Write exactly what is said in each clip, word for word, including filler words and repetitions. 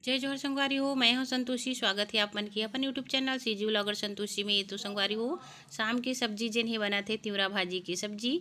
जय जोहार संगवारी हो, मैं हूं संतोषी। स्वागत है आप मन के अपन YouTube channel CG vlogger Santoshi में। तो संगवारी हो, शाम के सब्जी जेन हे बनत हे, तिवरा भाजी के सब्जी।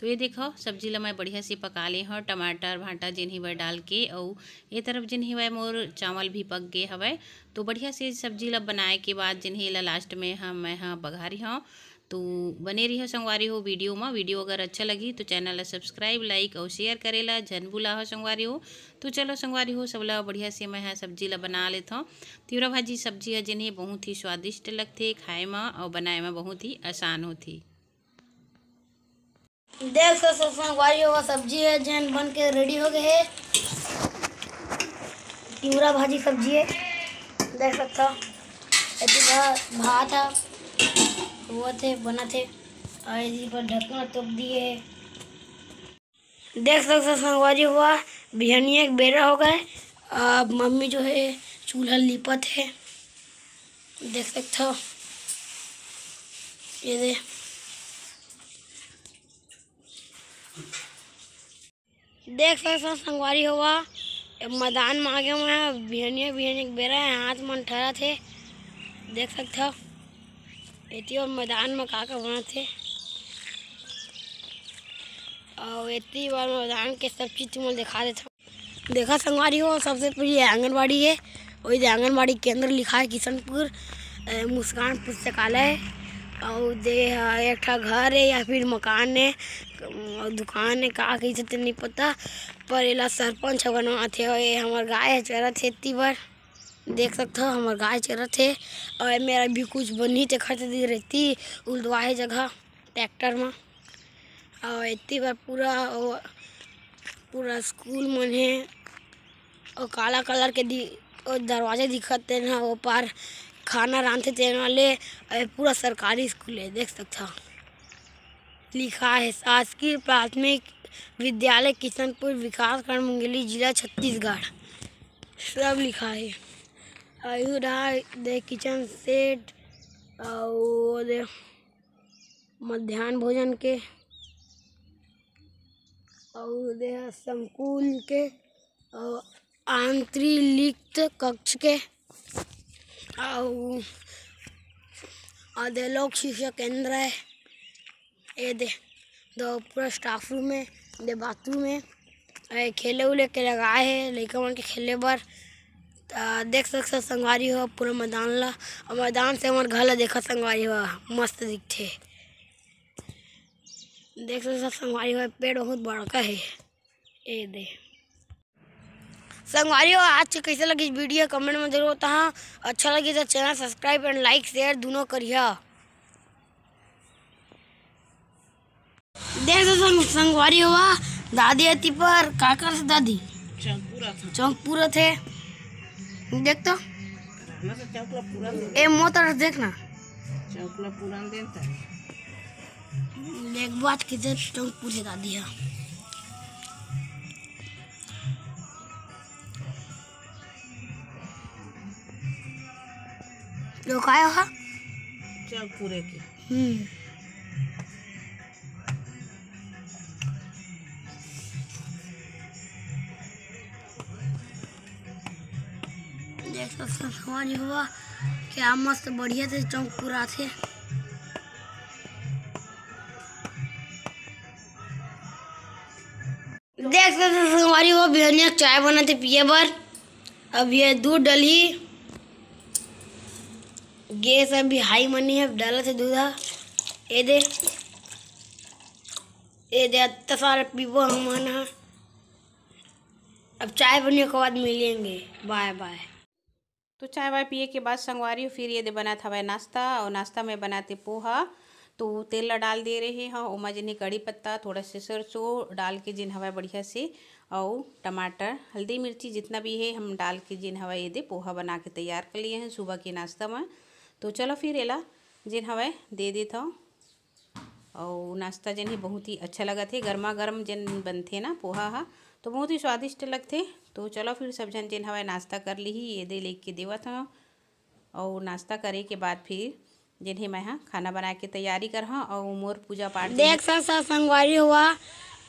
तो ये देखो, सब्जी ला मैं बढ़िया से पका ले हव, टमाटर भांटा जेन हे वह डाल के। अउ ये तरफ जेन हे वह मोर चावल भी पक गे हवय। तो बढ़िया से सब्जी ला बनाए के बाद जेन हे ला लास्ट में हम मैं ह बघारी हव। तो बने रहियो संगवारी हो वीडियो में। वीडियो अगर अच्छा लगी तो चैनल ला सब्सक्राइब, लाइक अउ शेयर करे ला झन भुलाहो संगवारी हो। तो चलो संगवारी हो, सबला बढ़िया से मैं ह सब्जी ला बना लेथव। तिवरा भाजी सब्जी ह जेन हे बहुत ही स्वादिष्ट लगथे खाए म अउ बनाए म बहुत ही आसान होथे। देख सकथव संगवारी हो, सब्जी हे जेन बन के रेडी हो गए हे। तिवरा भाजी सब्जी हे, देख सकथव। एती बर भात ह होवत हे, बनत हे, अउ एती बर ढक्कन तोप दिए हे। देख सकथव संगवारी हो, बिहनिया के बेरा हो गए। अब मम्मी जो हे चूल्हा लिपत हे, देख सकथव। ये दे, देख सकथव संगवारी हो, मैदान म आगे मैं बिहनिया बिहनिया के बेरा हे, हाथ मन ठरत हे। देख सकथव, एती बर मैदान म का का बनत हे, अउ एती बर मैदान के सब चीज तुमन दिखा देथव। देखा संगवारी हो, सबसे पहले आंगनबाड़ी हे, वही दे आंगनबाड़ी केंद्र लिखा है किशनपुर, अ, मुस्कान पुस्तकालय, अउ दे ह एक ठा घर है या फिर मकान है, अउ दुकान है, का कहिथे ते नहीं पता, पर एला सरपंच ह बनवाथे। अउ ये हमर गाय ह चरत हे एती बर, देख सकथव हमर गाय चरत हे, अउ ये मेरा भी कुछ बनही ते खत दी रहती उलदवाहे जगह ट्रैक्टर म। अउ एती बर पूरा, अउ पूरा स्कूल मन हे, अउ काला कलर के दि-, अउ दरवाजा दिखत तेन ह, ओ पार खाना रांधथे तेन वाले। अउ पूरा सरकारी स्कूल हे, देख सकथव। लिखा हे शासकीय प्राथमिक विद्यालय किशनपुर, विकासखंड मुंगेली, जिला छत्तीसगढ़, सब लिखा हे। अउ इहू डहार दे किचन सेट, अउ दे मध्यान्ह भोजन के, अउ दे ह संकुल के, अउ आंतरिलिक्त कक्ष के, अउ, अउ दे लोक शिक्षा केंद्र है। ये दे, दो पूरा स्टाफ रूम है, दे बाथरूम है। ए, खेले उले के लगाए हे लइका मन के खेले बर। त देख सकथव संगवारी हो पूरा मैदान ला, अउ मैदान से हमर घर ला देखत संगवारी हो, मस्त दिखथे। देख सकथव संगवारी हो, पेड़ बहुत बड़का हे। ए दे संगवारी हो, आज के कैसे लगी वीडियो कमेंट में जरूर बताहा। अच्छा लगी तो channel subscribe and like share दोनों करिहा। देख तो संग, संगवारी हो, दादी अती पर का कर से दादी? चौक पूरा था। चौक पूरा थे। देख तो। रहना तो चौक ला पूरा दे। ए मोतर देख ना। चौक ला पूरा देता। देख बात किधर चौक पूरे दादी है। तो काय हो? चौक पूरे के। हम्म। देख सकथव संगवारी हो, क्या मस्त बढ़िया से चौक पूरा थे। देख सकथव संगवारी हो, बिहनिया चाय बनाथे पिए बर। अब ये दूध डलही, गैस अभी हाई मनी है, डालत हे दूध ह। ए दे, ए दे, अत्ता सारा पीबो हमन ह। अब चाय पीने के बाद मिलेंगे, बाय बाय। तो चाय वाय पिए के बाद संगवारी हो, फिर ये दे बनत हवय नाश्ता, अउ नाश्ता में बनाथे पोहा। तो तेल ला डाल दे रहे हव, ओमा जेन हे कड़ी पत्ता, थोड़ा से सरसों डाल के जेन हवय बढ़िया से, अउ टमाटर, हल्दी, मिर्ची जितना भी हे हम डाल के जेन हवय ये दे पोहा बना के तैयार कर लिए हैं सुबह के नाश्ता में। तो चलो फिर एला जेन हवय दे देत हव। अउ नाश्ता जेन हे बहुत ही अच्छा लगत हे, गर्मा गर्म जेन बनथे ना पोहा ह, तो बहुत ही स्वादिष्ट लगथे। तो चलो फिर सब झन जेन हवय नाश्ता कर लिही, ये दे लेके देवत हव। अउ नाश्ता करे के बाद फिर जेन हे मैं ह खाना बनाए के तैयारी करहूँ अउ मोर पूजा पाठ जेन देख सा, सा संगवारी हुआ,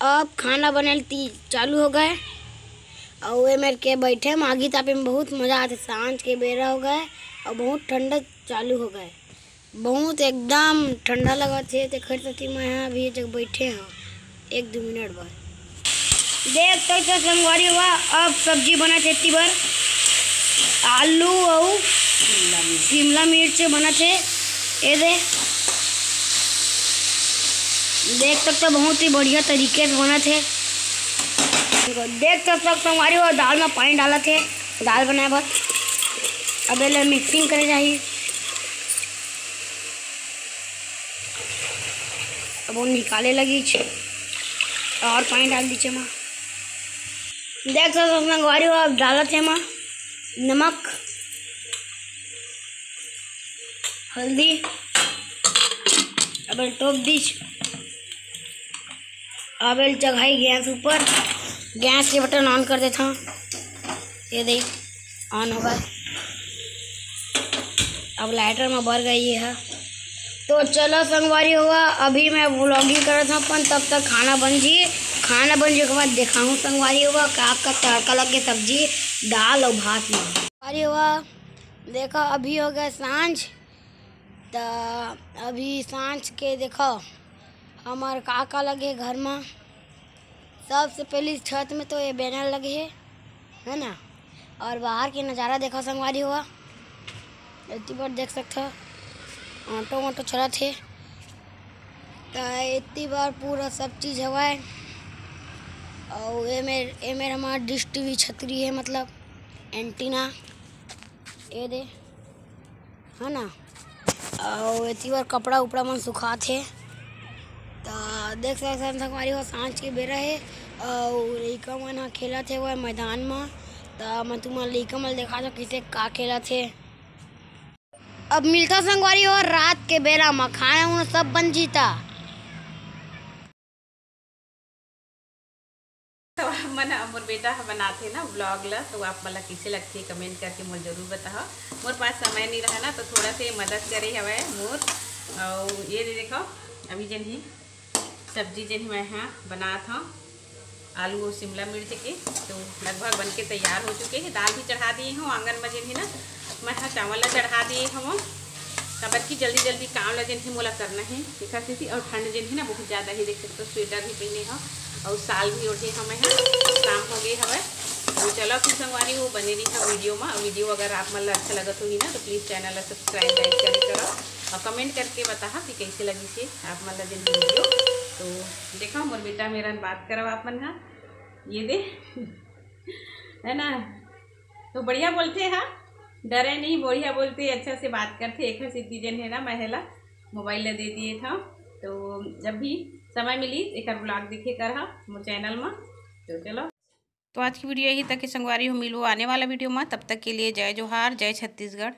अब खाना बनल ती चालू हो गए। अउ ए मेर के बइठे माघी तापे में बहुत मजा आथे। सांझ के बेरा हो गए अउ बहुत ठंडा चालू हो गए, बहुत एकदम ठंडा लगत हे। तेखर सेती मैं ह अभी ए जग बइठे हव एक दू मिनट बर। देख सकत हो संगवारी हो, अब सब्जी बनत हे एती बर, आलू अउ शिमला मिर्च बनत हे। ए दे, देख सकत हो बहुत ही बढ़िया तरीके से बनत हे। देख सकत हो संगवारी हो, दाल में पानी डालत हे दाल बनाए बर। अब एला मिक्सिंग करे जाही। अब वो निकाले लगी छे और पानी डाल दीचे माँ। देख सकत हो संगवारी हो, अब डालत हे माँ नमक, हल्दी, अब टोप दीच। अब एल चघाई गैस ऊपर, गैस के बटन ऑन कर देता हूँ। ये देख, ऑन होगा। अब लाइटर में बर गई है। तो चलो संगवारी हुआ, अभी मैं व्लॉगिंग करत हूँ अपन, तब तक खाना बन जी। खाना बन जी के बाद दिखाऊँ संगवारी हुआ का का तड़का लग के सब्जी, दाल और भात में। संगवारी हुआ, देखो अभी हो गया सांझ, त अभी सांझ के देखो हमार का का लगे घर में। सबसे पहले छत में तो ये बैनर लगे है, है ना। और बाहर के नज़ारा देखो संगवारी हुआ, एती बार देख सकत हो ऑटो वोटो चलत हे। त एती बार पूरा सब चीज़ हवय। और ये मेर, ये मेर हमार डिश टीवी छतरी है, मतलब एंटीना। ये दे, है ना। अउ एती बर कपड़ा उपड़ा मन सुखात हे। त देख सकत हन संगवारी हो, सांझ के बेरा हे अउ लइका मन ह खेलत हेवय मैदान म। त मैं तुमन लइका मन ल देखात हव कइसे का खेलत हे। अब मिलता संगवारी हो रात के बेरा म, खाना उना सब बन जीता। तो आप मन ह, मोर बेटा ह बनाथे ना व्लॉग ला, तो आप मन ला कइसे लगथे कमेंट करके मोर जरूर बताओ। मोर पास समय नहीं रहा ना, तो थोड़ा से मदद करे हवय मोर। और ये दे देखो, अभी जेन ही सब्जी जेन ही मैं ह बनात हव आलू और शिमला मिर्च के, तो लगभग बन के तैयार हो चुके हैं। दाल भी चढ़ा दिए हव आंगन में जेन ही ना, मैं ह चावल ला चढ़ा दिए हव, काबर कि जल्दी जल्दी काम ला जेन हे मोला करना हे, तेखर सेती। और ठंड जेन हे ना बहुत ज़्यादा हे, देख सकत हो स्वेटर भी पहने हव और शाल भी ओढ़े हव मैं ह, शाम हो गए हवय। तो चलो फिर संगवारी हो, बने रही वीडियो में। वीडियो अगर आप मन ला अच्छा लगत होही ना तो प्लीज चैनल ला सब्सक्राइब लाइक करे करो और कमेंट करके बताहा कि कैसे लगी से आप मन ला जेन वीडियो। तो देखो मोर बेटा मेरन बात करव आप मन ह, ये दे है ना, तो बढ़िया बोलथे हा, डरे नहीं, बढ़िया बोलथे, अच्छा से बात करथे। एखर सेती जेन हे ना मैं एला मोबाइल ला दे दिए था। तो जब भी समय मिली एकर व्लॉग देखे कर हा मोर चैनल में। तो चलो, तो आज की वीडियो यही तक है संगवारी हो, मिलबो आने वाला वीडियो में। तब तक के लिए जय जोहार, जय छत्तीसगढ़।